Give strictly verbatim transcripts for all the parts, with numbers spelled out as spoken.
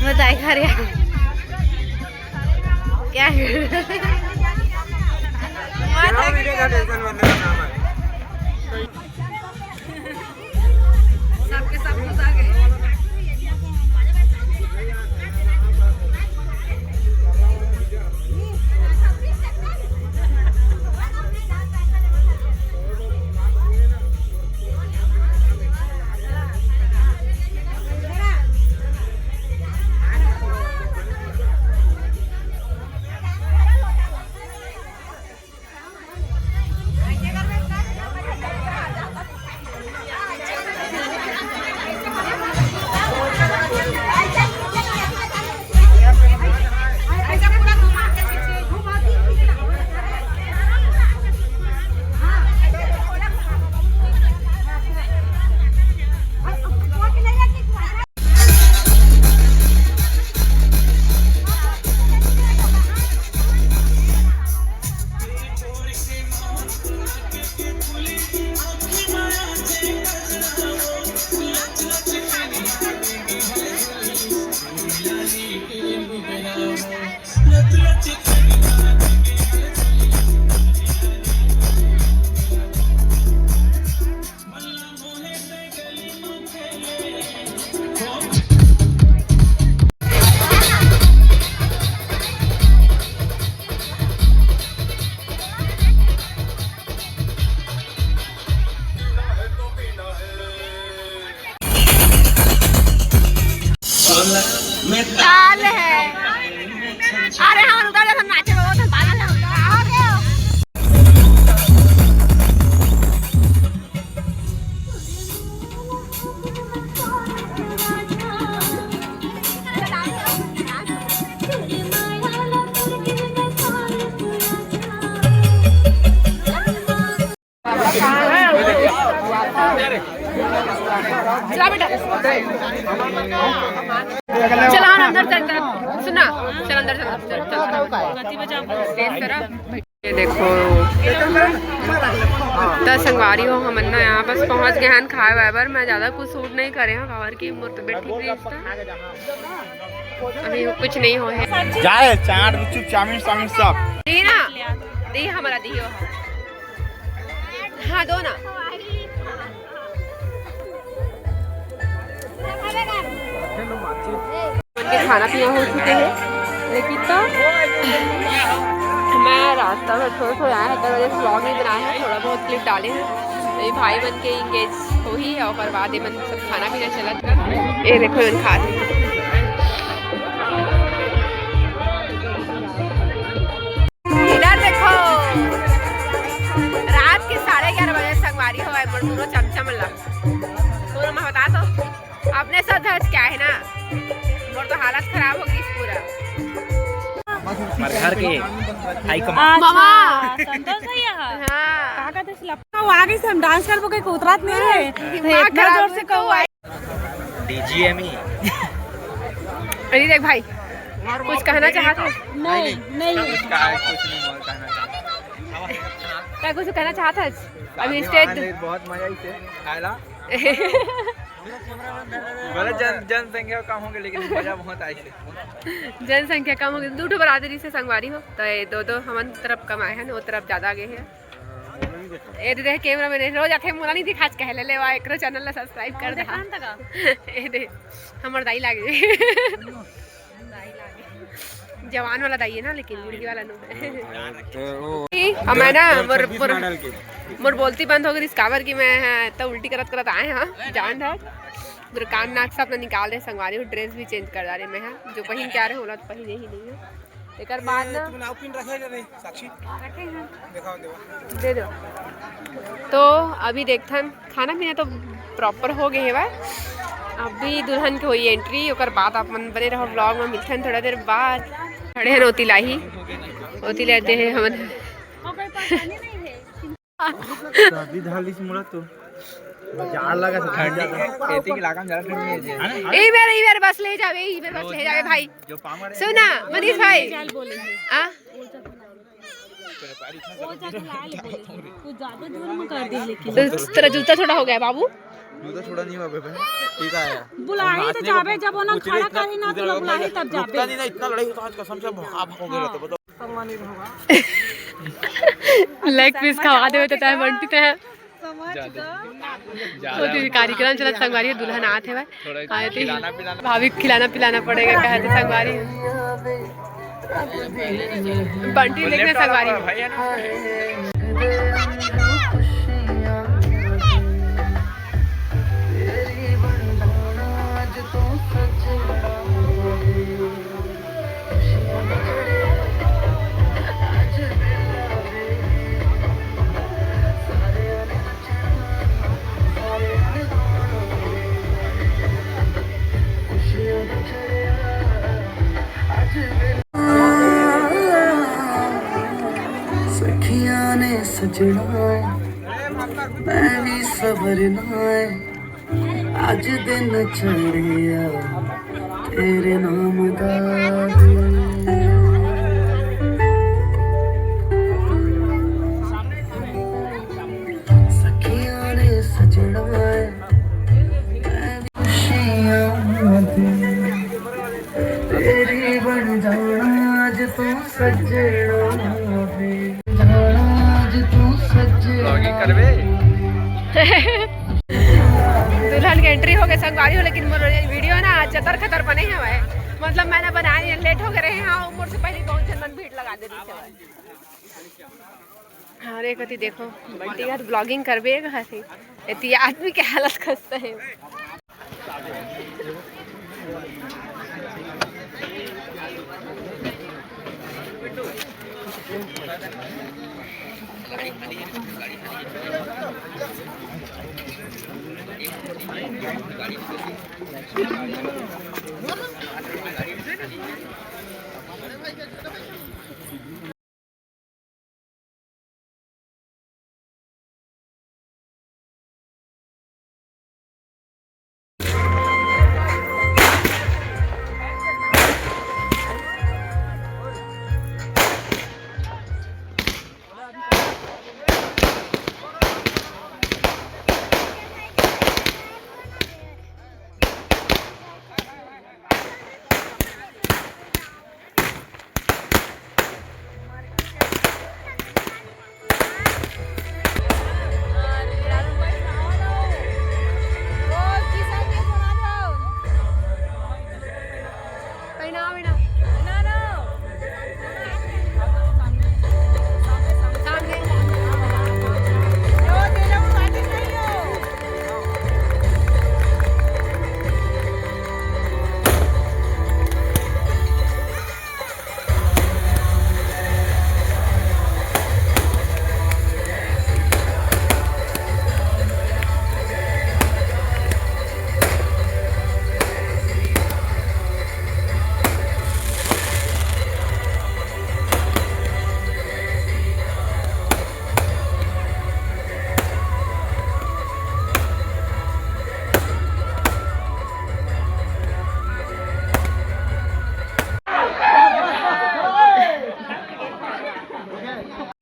बताए खा रहे हैं। क्या है? सबके सब घुसा गए। ताल है। अरे हम उधर जाते नाचे, वो तो पागल है उधर। आ गए। चला बेटा, चला, हाँ, अंदर चल, चल, सुना, चल अंदर चल, चल, चल, चल। तेज तरह। ये देखो, त संगवारी हो, हमन ना यहाँ बस पहुँच गए हैं खाए वाए बर। मैं ज़्यादा कुछ शूट नहीं करे हूँ, काबर कि मोर तबीयत ठीक नहीं था। अभी कुछ नहीं हो है। जाए चाट, गुपचुप, चाउमीन, चाउमीन सब। दी ना, दी हमारा दी हो। हाँ, दो ना। उनके खाना पीना हो चुके हैं, लेकिन तो मैं रास्ता में थोड़ा थोड़ा आया है, तो वजह से व्लॉग नहीं बनाया है, थोड़ा बहुत क्लिप डाले हैं। तो ये भाई बन के एंगेज हो ही है, और बाद ये मन सब खाना पीना चलत कर। ये देखो, ये खा रही। इधर देखो, रात के साढ़े ग्यारह बजे संगवारी हो, मोर दोनों चमचा मन ला। तो मैं बता दो, अपने साथ आज क्या है ना, मोर तो हालत खराब हो गई पूरा। हमारे घर के हाई कमांड। अच्छा, मामा। संतोष भैया। हाँ। का कहते हैं, लपका वो आगे से हम डांस करबो के उतरात नहीं है। दिमाग इतना खराब जोर से है। कहू आई। डीजीएमई। अरे देख भाई, कुछ कहना चाहत है? नहीं, नहीं। कुछ कहा है, कुछ नहीं बोल कहना चाहता। क्या कुछ कहना चाहत है? अभी शादी स्टेज वहाँ नहीं, बहुत मजा आई थे। आयला। बोले जन, जनसंख्या कम होगी, लेकिन मजा बहुत आई थे। जनसंख्या कम होगी, दू ठो बरादरी से संगवारी हो, तो ये दो दो हमन तरफ कम आए हैं, वो तरफ ज्यादा आगे हैं। ये दे देख, कैमरा मैन रोज आथे, मोला नहीं दिखाच कहे ले, ले वा, एकरो चैनल ला सब्सक्राइब कर दे। ए दे, हमर दाई लागे। जवान वाला दाई है ना, लेकिन बूढ़ी वाला नो है। तो वो अब मैं ना, मोर, मोर, मोर बोलती बंद हो गई, काबर कि मैं, हाँ, तो उल्टी करत करत आए हैं, जान रहा। पूरे कान नाक सब तो निकाल दे, संगवारी हो, ड्रेस भी चेंज कर डाले मैं, हाँ, जो पहिन के आ रहे हैं, ओला तो पहिने ही नहीं है। एकर बाद ना तुमने आउ पिन रखे रे साक्षी? रखे हैं। दिखाओ, दिखाओ। दे दो। तो अभी देखथन, खाना पीना तो प्रॉपर हो गए हेवय। अभी दुल्हन के होई एंट्री, ओकर बाद आप मन बने रहो ब्लॉग में, मिलथन थोड़ा देर बाद। खड़े हैं ओती लाही, ओती लेते हैं हमन। अभी धालिस मुड़ा तो। जाड़ लगा था, ठंडी। खेती के इलाका में ज्यादा ठंड नहीं है। ए बेर, ए बेर बस ले जावे, ए बेर बस ले जावे भाई। जो पामर है। सुना, मनीष भाई। आ? वो जब लाल बोले, तू ज्यादा जुर्म कर दी लेकिन। तो तेरा जूता छोटा हो गया बाबू। जूता छोटा नहीं हुआ बेबे, ठीक है। बुलाही तो जाबे, जब ओना खड़ा करही ना, तो बुलाही तब जाबे। नहीं ना, इतना लड़ाई होता आज कसम से, भाग भाग हो गया रहता, बताओ। लेग पीस खवा देवे तो तय बंटी तय। ज्यादा, ज्यादा ओती कार्यक्रम चलत, संगवारी दुल्हन आत हे भाई। थोड़ा आए थे। खिलाना पिलाना। भाभी खिलाना पिलाना पड़ेगा, कहा थे संगवारी। बंटी देखने संगवारी। भाई है ना। सखियां ने सजना, मैं भी सवरना है। आज दिन चढ़िया तेरे नाम दा। सखियां ने सजना, खुशियां दे तेरी बन जाना आज तू सजना वे। जाना आज तू सजना। Vlogging करबे? दुल्हन के एंट्री हो गए संगवारी हो, लेकिन मोर वीडियो ना आज चतर खतर बने हवय। मतलब मैं ना बनाए लेट हो गए रहे हैं, मोर से पहले बहुत जन मन भीड़ लगा दे रही है। अरे कति देखो, बंटी का तो vlogging करबे कहा थी, इतनी आदमी के हालत खस्ता है।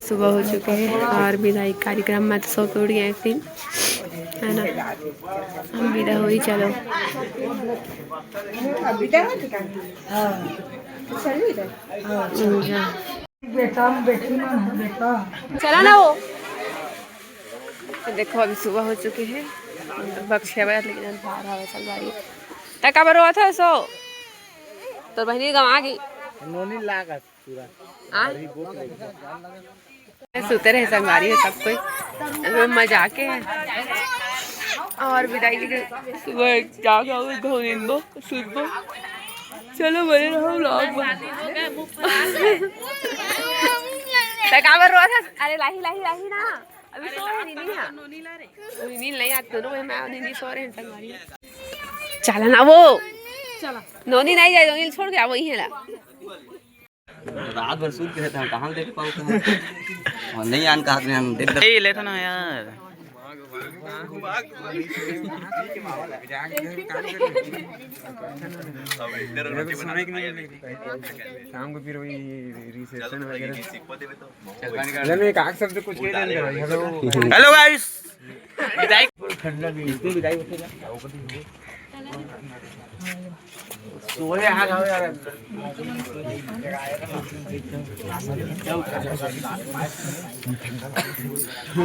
सुबह हो चुके हैं और विदाई कार्यक्रम में तो सौ पीढ़ी है फिर, है ना? हम विदा हो ही, चलो। हम्म, हाँ। बेटा, बेटी मन है, बेटा। चला ना वो। तो देखो, अभी सुबह हो चुके हैं, लगभग छः बजे, लेकिन अंधार हवे संगवारी। तै काबर रोवत हस सो? तोर बहिनी गंवा गे। नोनी लागत पूरा। आ? अभी गोत लग गया। सुते रहे संगवारी है सब कोई, एकदम मजाक है। और विदाई के सुबह जाके आओ, घाव नींदबो, सुतबो। चलो, बने रहो vlog में। त काबर रोवत हस? अरे लाही, लाही, लाही ना। अभी सो रहे नींद हा। नींद नहीं आती, दोनों में मैं नींद सो रहे हैं संगवारी। चला ना वो। नोनी नहीं जाए, नोनी छोड़ के आवो ही है ला। रात भर सूत के रहता है, कहाँ देख पाओ, कहाँ? और नहीं आन कहा, हम देख ए, लेता ना यार। शाम को फिर वही रिसेप्शन वगैरह। चल, मैं एक आख शब्द कुछ कह देंगे भाई। हेलो। हेलो गाइस। विदाई।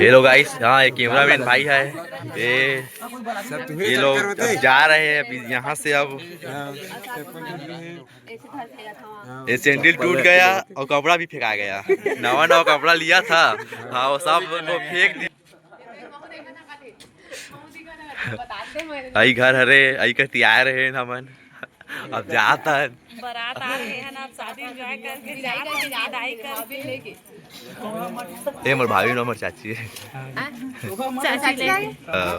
ये लो गाइस, हाँ, ये कैमरामैन भाई है। ये, ये लोग अब जा रहे हैं अभी यहाँ से। अब ये सैंडल टूट गया और कपड़ा भी फेंका गया। नवा नवा कपड़ा लिया था, हाँ, वो सब को फेंक दिया। आई घर हरे, आई कर तियार रहे हमन। अब जात हन। बारात आ रहे हैं ना, अब शादी एंजॉय करके विदाई करके, विदाई करके। ए, मोर भाभी ना, मोर चाची है। चाची लेके। हाँ।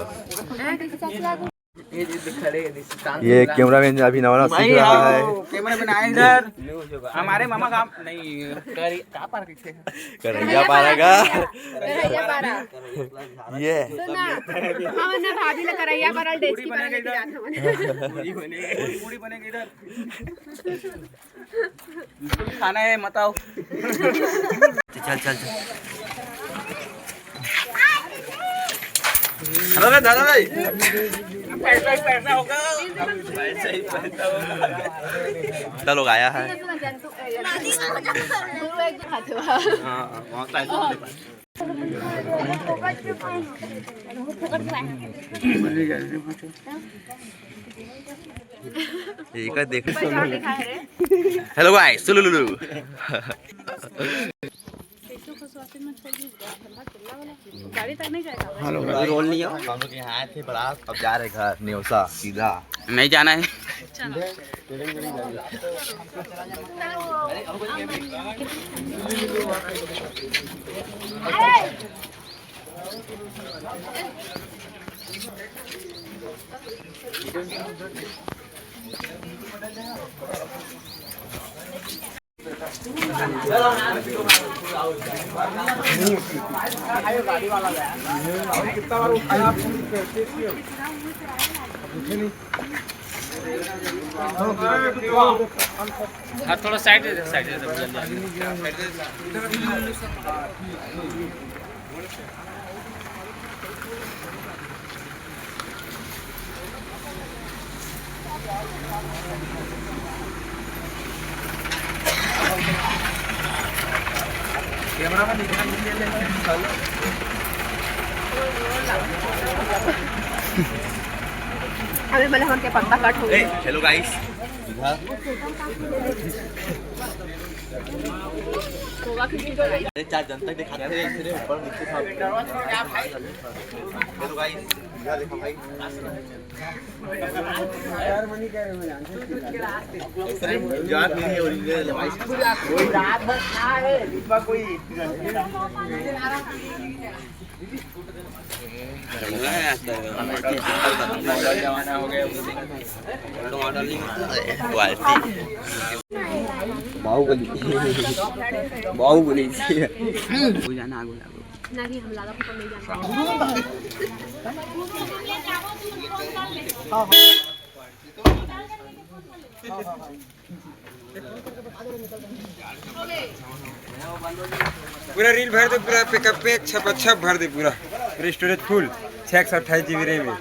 ये कैमरामैन अभी नवा नवा सीख रहा है। कैमरा बनाए इधर। हमारे मामा का नहीं, करी-, का पारा कैसे? करैया पारा का। करैया पारा। ये। सुना, हमन ना भाभी ला करैया पारा, डेचकी पारा लेके जात हवन। पूरी बनेगी, पूरी बनेगी इधर। खाना है, मत आओ। चल, चल, चल। हेलो भाई, दादा भाई। पैसा ही पैसा होगा। पैसा ही पैसा होगा। चलो, आया है। हाँ, हाँ, वहाँ का है। ये का देख। हेलो गाइस, सुलुलुलु। हेलो, अभी रोल नहीं है। हम लोग यहाँ आए थे बारात, अब जा रहे घर नेवसा सीधा। नहीं जाना है। हाँ, थोड़ा साइड दे दे, साइड दे दे, जल्दी, जल्दी। अबे, मतलब, हमन के पत्ता कट हो गया। हेलो गाइस। अरे, चार जन तक दिखाते रहे, इसलिए ऊपर नीचे था। हेलो गाइस, इधर देखो भाई। यार, नहीं है, ओरिजिनल है भाई। कोई रात भर खा है, कोई बाहुबली। बाहुबली। नहीं, हम ज्यादा फोटो नहीं जानते। पूरा रील भर दे, पूरा पिकअप पे छप छप भर दे, पूरा स्टोरेज फुल, छः सौ अट्ठाईस जी बी रैम है।